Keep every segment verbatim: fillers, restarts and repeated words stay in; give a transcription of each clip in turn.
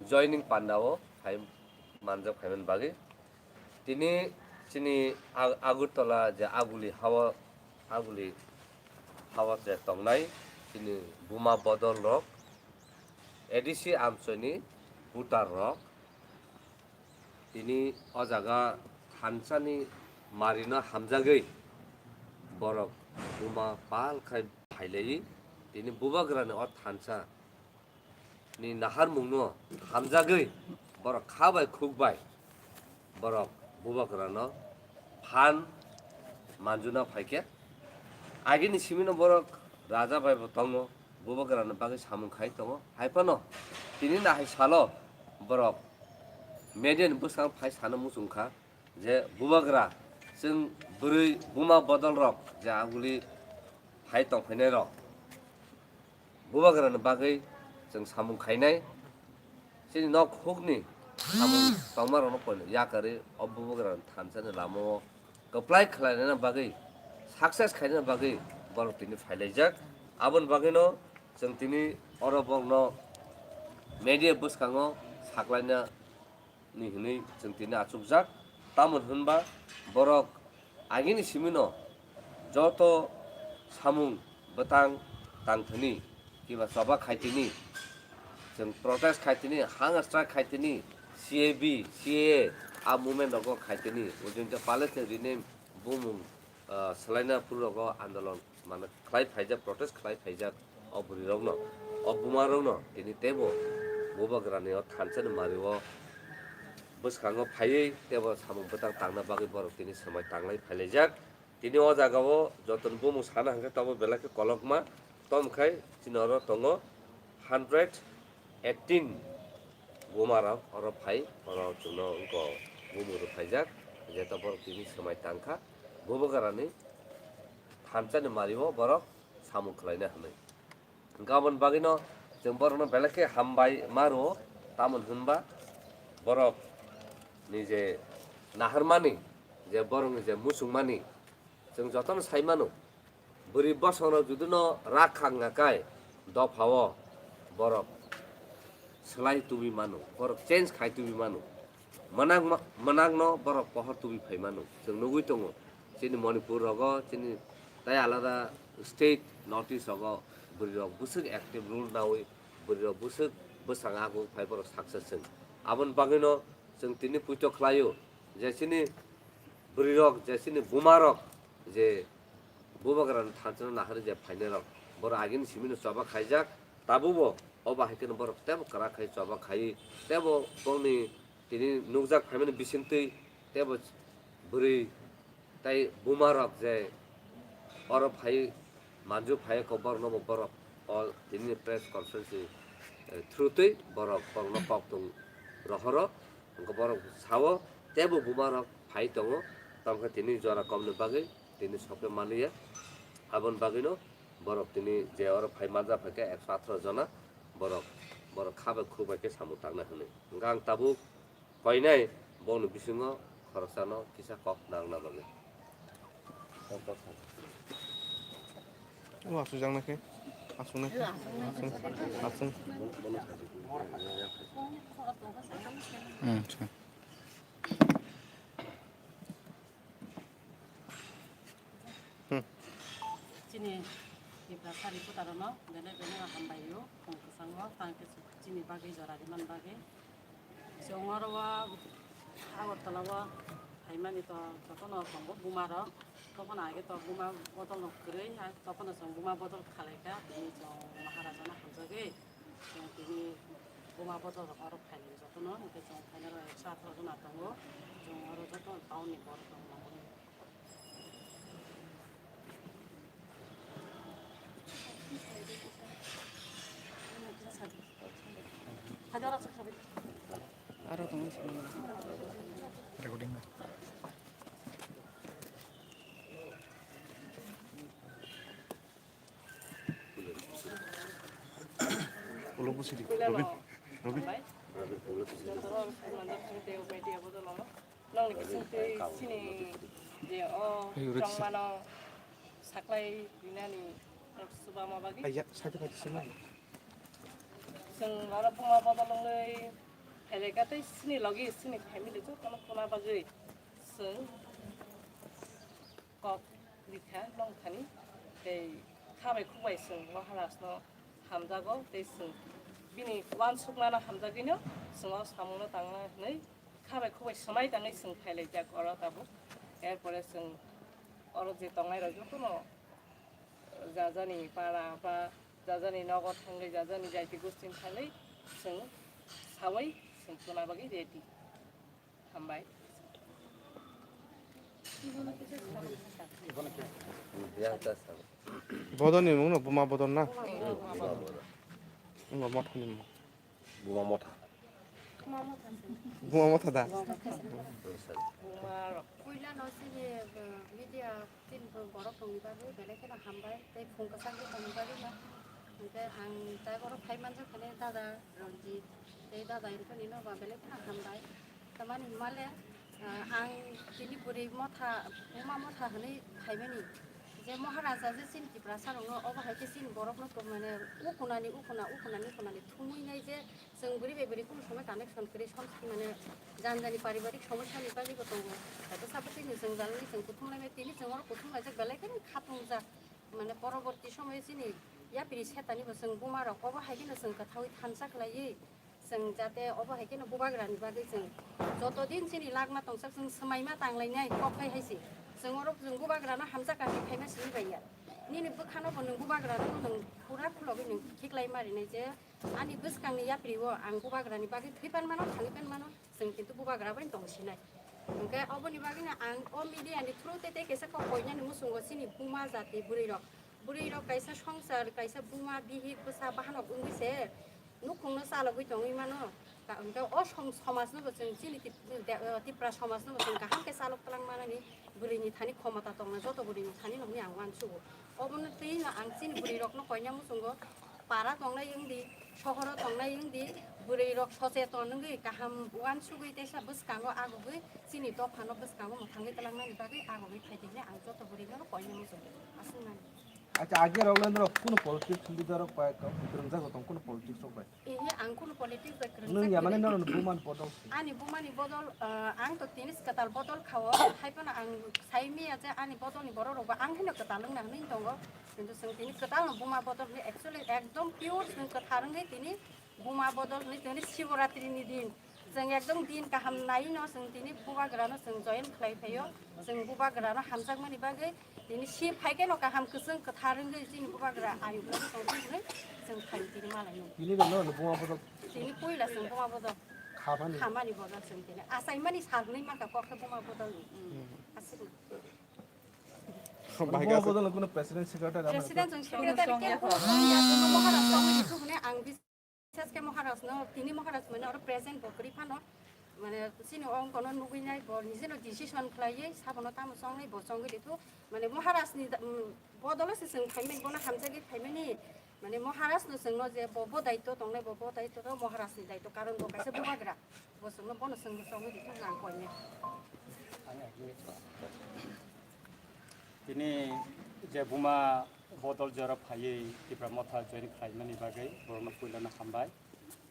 joining panda o phai manjak phaimani bagwi. Tini chini Ag-, Agartala je Aguli hawa, Aguli hawa je tongnai chini buma bodol rok, A D C amchoini voter rok, tini o jaga thansani marino hamjagwi borok buma pal khai phailaiwi tini bubagrani o thansa ni naharmungno hamjagwi borok kha bai khuk bai borok bubagrano phan manjuna phaikhe. Agini simino borok raja bai bo tongo, bubagrano bagwi samung khai tongo. Hai phano tini nahai salo borok media ni bwskango phai sana muchung kha je bubagra chwng bwrwi buma bodol rok je aguli phai tongphainai rok bubagrani bagwi chwng samung khainai. Chini nok hukni samung tongmarokno poino yakarwi o bubagrani thansani lamao kwplai khlainani bagwi, success khainani bagwi borok tini phailaijak. Aboni bagwino chwng tini oro borokno media bwskango saklaina ni hwnwi chwng tini achukjak. Tamoni hwnba borok agini simino joto samung bwtang tangthwni kiba choba khaitini, chwng protest khaitini, hunger strike khaitini, C A B, C A A a movement rogo khaitini, ujungte palace ni rename bumung ah, swlaina phuru rogo andolon mane khlai phaijak, protest khlai phaijak o bwrwi rokno, o buma rokno tini teibo bubagrani o thansani mario bwskango phaiwi teibo samung bwtang tangna bagwi borok tini swmai tanglai phailaijak. Tini o jaga o joto ni bumung sana hwnkhe tabuk belai khe kolokma, tamo khai chini oro tongo hundred eighteen buma rok oro phai, oro chwngno wngkha bumung rok phaijak, je to borok tini swmai tangkha, bubagrani thansani mario borok samung khlaina hwnwi. Hwnkhe aboni bagwino chwng borokno belai khe hambai ma rwo, tamoni hwnba borok ni je naharmani, je borokni je muchungmani, chwng jotono sai mano, bwrwi bosongrok judino rak khangna kai dophao borok swlai tubui mano, borok change khai tubui mano, mwnakma-, mwnakno borok pohor tubui phai mano. Chwng nugui tongo chini Manipur rogo, chini tai alada state North East rogo bwrwi rok bwswk active role naui, bwrwi rok bwswk bwsang aguk phai borok success wng. Aboni bagwino chwng tini puito khlaio je chini bwrwi rok, je chini buma rok, je bubagrani thansano naharwi je phainai rok, borok agini simino choba khaijak, tabukbo o bahai kheno borok teibo kwrak khai choba khai, teibo bongni tini nukjak phaimani bisingtwi teibo bwrwi tei buma rok je oro phai manju phai kho, borokno bo borok o tini press conference ni, eh, through twi borok, borokno kok tung rohoro, hwnkhe borok sao teibo buma rok phai tongo, tamkhe tini jora komni bagwi tini sokhe manliya. Aboni bagwino borok tini je oro phai manja phaikhe ekso atharo jona borok, borok kha bai khuk bai khe samung tangna hwnwi. Hwnkhe ang tabuk koinai bongni bisingo khoroksano kisa kok nangna bagwi. O asukjaknai khe, asuknai khe, asuk, asuk. Hmm, acha. Hmm. Chini Tiprasa reporterno belai belai hambai o, khum kwchango, tang khe chini bagwi jora rimani bagwi. Chwng oro o Agartala o phaimani to jotono tongo buma rok, tokhono age to buma bodol no kwrwi, tokhono chwng buma bodol khalaikha, tini chwng Maharaja no hamjagwi. Chwng tini buma bodol rok oro phainai jotono, hwnkhe chwng phainai rok ekso atharo jona tongo, chwng oro joto town ni borok rok nangmani. Aro tongo. Recording. Ulo busi di. Robin. Robin. Nongni bisingtwi chini je o chongmano saklai rinani chuba ma bagwi. Aiya, side by side. Chwng oro buma bodol wngwi Eka tei chini logi chini family jotono khuna bagwi chwng kok rikha nongthani tei kha bai khuk bai chwng Maharajno hamjago tei chwng bini uansukmano hamjagwino chwng o samungno tangna hwnwi kha bai khuk bai swmai tangwi chwng phailaijak oro tabuk. Erpore chwng oro je tongnai rok jotono jajani para ba jajani nogo thangwi jajani jaiti gostin thangwi chwng sawi chwng tuna bagwi ready. Hambai. Bodolni mungno buma bodol na? Wngkha mothani mung. Buma motha. Buma motha da? Puila no sini media tin borok tongni bagwi belai kheno hambai tei phung kwchangni tongni bagwi no. Hwnkhe ang tei borok phai manjak khe dada Ranjit tei dada Anthony no ba belai kheno hambai. Tamani hwnmale, ah, ang tini bwrwi motha, buma motha hwnwi phaimani. Je Maharaja je chini Tiprasa rokno, obo hai khe chini borokno to mane ukunani, ukuna, ukunani, ukunani thumwi nai je chwng bwrwi bai bwrwi kunu somoi connection kwrwi som mane jani jani paribarik somosya ni bagwi bo tongo. Kaisa sabo tini jwngjal wngwi chwng kuthum laimai, tini chwng oro kuthum laijak belai khe khatungjak. Mane poroborti somoyo chini yapri setani bo chwng buma rok obo hai khe no chwng kwthaui thansa khlaiwi. Chwng jate obo hai kheno bubagrani bagwi chwng joto din chini lagma tongsak chwng swmaima tanglainai kok phai hai se. Chwng oro chwng bubagrano hamjak kami phaima simi bai ya. Nini bwkhano bo nwng bubagrano nwng pura khulogwi nwng khiklai marinai je ani bwskangni yaprio ang bubagrani bagwi thwi pan mano, thangwi pan mano, chwng kintu bubagra bai tong sinai. Hwnkhe oboni bagwino ang o media ni through te tei kaisa kok koinani muchungo chini buma jati bwrwi rok. Bwrwi rok kaisa songsar, kaisa buma, bihik, bwsa, bahanok wngwi se nukhungno chalogwi tongwi mano. Ta-, hwnkhe o som-, somajno bo chwng chini Tip-, de-, o, Tipra somajno bo chwng kaham khe chalok twlang manani bwrwini thani khomota tongna joto bwrwini thani no hwnwi ang uansugo. Obono twi no ang chini bwrwi rokno koina muchungo para tongnai wngdi, sohoro tongnai wngdi, bwrwi rok socheton wngwi kaham uansugwi teisa bwskango agugwi chini dophano bwskango mwthangwi twlangnani bagwi agugwi phaidi hwnwi ang joto bwrwino koina muchungo. Aswk nani. Acha, agi rok le norok kuno politics leader rok bai kwrwngjak tong kuno politics rok bai? Ehe, ang kuno politics bai kwrwngjak. Nung ya mane kwrwi. Norok buma ni bodol. Ani buma ni bodol, ah, ang to tini kwtal bodol khao, hai phano ang sai miya je ani bodol ni borok rok ba ang hino kwtal wngna hwnwi tongo. Kintu chwng tini kwtal no buma bodol hwnwi actually ekdom pure chwng kwthar wngwi tini buma bodol hwnwi tini Shivaratri ni din. Chwng ekdom din kaham nai no chwng tini bubagra no chwng join khlai phaio. Chwng bubagra no hamjakmani bagwi tini si phai khe no kaham kwchwng kwthar wngwi chini bubagra ayuk no tong thung hwnwi chwng thang tini malai no. Tini no no buma bodol. Tini puila chwng buma bodol. Khamani. Khamani bodol chwng tini. Achaimani sal hwnwi mankha kok khe buma bodol ni. Aswk. Buma bodol no kuno president secretary ama. President chwng secretary khe kuno tong ya, chwng Maharaj tong ni thung hwnwi ang bis Bises khe Maharaj no, tini Maharaj mane oro present bo kwrwi phano, mane chini ongko no nugwi nai, bo nije no decision khlaiwi sabono tamo chongnai bo chongwi rithu, mane Maharaj ni da-, um, bodolo se chwng phaimani, bono hamjagwi phaimani, mane Maharaj no chwngno je bo, bo daityo tongnai, bo, bo daityo to Maharaj ni daityo, karon bo kaisa bubagra, bo chwngno bono chwng chongwi rithu nang koine. Tini je buma bodol jora phaiwi Tipra Motha join khlaimani bagwi borokno puilano hambai.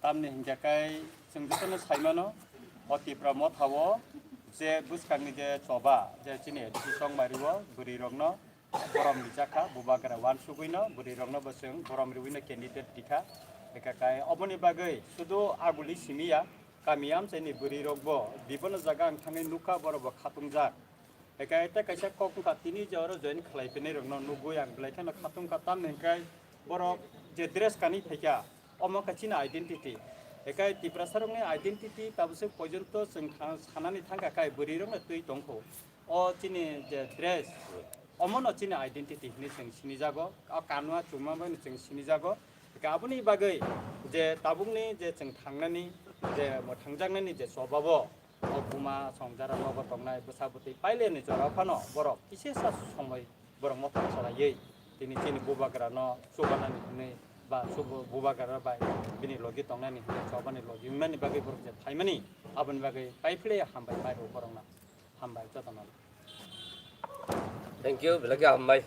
Tamni hinkhe kai chwng jotono saimano, o Tipra Motha o je bwskangni je choba, je chini A D C chongmari o bwrwi rokno borom rijak kha, bubagra uansugwino bwrwi rokno bo chwng borom riwino candidate rikha. Eka kai oboni bagwi sudu aguli simi ya, kami amchaini bwrwi rok bo bibono jaga ang thangwi nukha, borok bo khatungjak. Ekai tei kaisa kok wngkha, tini je oro join khlai phinai rokno nugwi ang belai kheno khatung kha, tamni hwnkhe borok je dress kanwi phaikha, omo khe chini identity. Ekai Tiprasa rokni identity tabuk se porjonto chwng tha-, sanani thangkha, kai bwrwi rokno twi tongkho. O chini je dress, omono chini identity hinwi chwng sinijago, o kanwa chuma bai chwng sinijago. Ekai aboni bagwi je tabukni je chwng thangnani, je mwthangjaknani je chobabo, o buma songjara nogo tongnai bwsa bwtwi paileni jora phano borok kisisa somoi borok mothok salaiwi tini chini bubagrano chubanani hwnwi ba chubu-, bubagra bai bini logi tongnani hwnwi chobani logi wngnani bagwi borok je phaimani aboni bagwi paiphle hambai mairok borokno hambai jotono. Thank you, belai khe hambai.